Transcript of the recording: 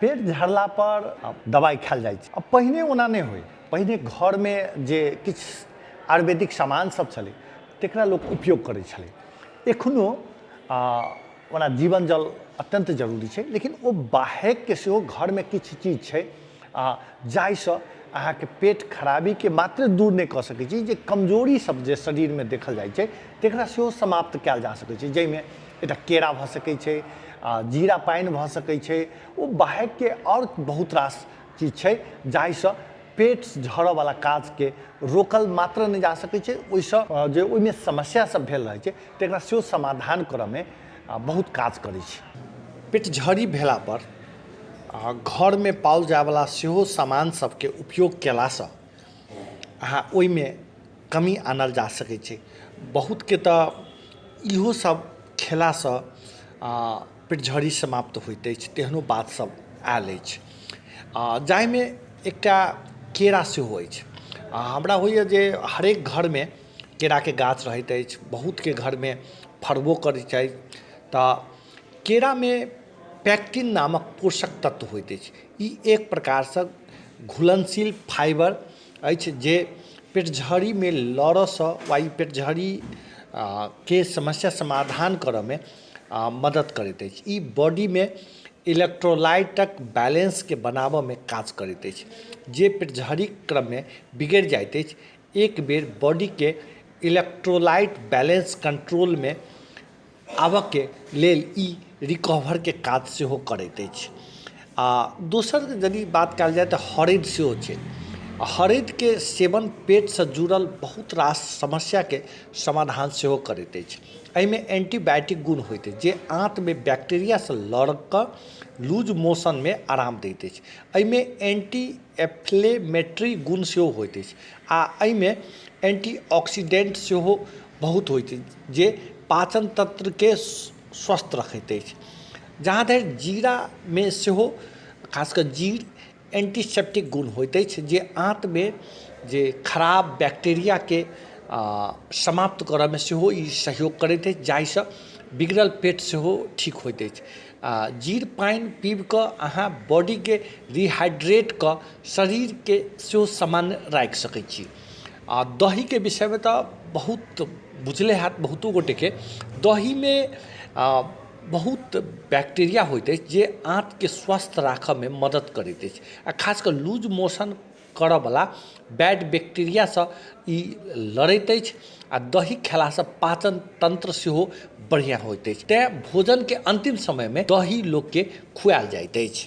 पेट झड़ला पर दबाइ खायल जाइ छै। आ पहिने ओना नहि होइ, पहिने घरमे जे किछु आयुर्वेदिक सामान सब छलै तकरा लोक उपयोग करै छलै। एखनो ओना जीवन जल अत्यन्त जरूरी छै, लेकिन ओ बाहेकके सेहो घरमे किछु चीज छै जाहिसँ अहाँके पेट खराबीके मात्र दूर नहि कऽ सकै छी, जे कमजोरी सब जे शरीरमे देखल जाइ छै तकरा सेहो समाप्त कयल जा सकै छै, जाहिमे एकटा केरा भऽ सकै छै, जीरा पानि भऽ सकै छै, ओ बाहेकके आओर बहुत रास चीज छै जाहिसँ पेट झड़ऽवला काजके रोकल मात्र नहि जा सकै छै, ओहिसँ जे ओहिमे समस्या सब भेल रहै छै तकरा सेहो समाधान करऽमे बहुत काज करै छै। पेटझड़ी भेलापर घरमे पाओल जाइवला सेहो सामान सबके उपयोग कयलासँ अहाँ ओहिमे कमी आनल जा सकै छै। बहुतके तऽ इहो सब खेलासँ पेटझड़ी समाप्त होइत अछि, तेहनो बात सब आयल अछि, जाहिमे एकटा केरा सेहो अछि। हमरा होइए जे हरेक घरमे केराके गाछ रहैत अछि, बहुतके घरमे फड़बो करै छै। तऽ केरामे पैक्टिन नामक पोषक तत्व होइत अछि। ई एक प्रकारसँ घुलनशील फाइबर अछि जे पेटझड़ीमे लड़ऽसँ वा ई पेटझड़ी के समस्या समाधान करऽमे मदद करैत अछि। ई बॉडीमे इलेक्ट्रोलाइटक बैलेंसके बनाबऽमे काज करैत अछि जे पेटझड़ीक क्रममे बिगड़ि जाइत अछि। एक बेर बॉडीके इलेक्ट्रोलाइट बैलेंस कंट्रोलमे आबऽके लेल ई रिकवरके काज सेहो करैत अछि। आ दोसर यदि बात कयल जाय तऽ हरदि सेहो छै। हरदिके सेवन पेटसँ जुड़ल बहुत रास समस्याके समाधान सेहो करैत अछि। एहिमे एंटीबायोटिक गुण होइत अछि जे आँतमे बैक्टीरियासँ लड़ कऽ लूज मोशनमे आराम दैत अछि। एहिमे एंटी एफ्लेमेट्री गुण सेहो होइत अछि आ एहिमे एंटी ऑक्सीडेंट सेहो बहुत होइत अछि जे पाचन तंत्रके स्वस्थ रखैत अछि। जहाँ धरि जीरामे सेहो खास कऽ जीर एंटीसेप्टिक गुण होइत अछि जे आँतमे जे खराब बैक्टीरियाके समाप्त करऽमे सेहो ई सहयोग करैत अछि, जाहिसँ बिगड़ल पेट सेहो ठीक होइत अछि। आ जीर पानि पीब कऽ अहाँ बॉडीके रिहाइड्रेट कऽ शरीरके सेहो सामान्य राखि सकै छी। आ दहीके विषयमे तऽ बहुत बुझले हैत बहुतो गोटेके, दहीमे बहुत बैक्टीरिया होइत अछि जे आँतके स्वस्थ राखऽमे मदद करैत अछि आ खास कऽ लूज मोशन करऽवला बैड बैक्टीरियासँ ई लड़ैत अछि आ दही खेलासँ पाचन तंत्र सेहो बढ़िआँ होइत अछि, तैँ भोजनके अन्तिम समयमे दही लोकके खुआयल जाइत अछि।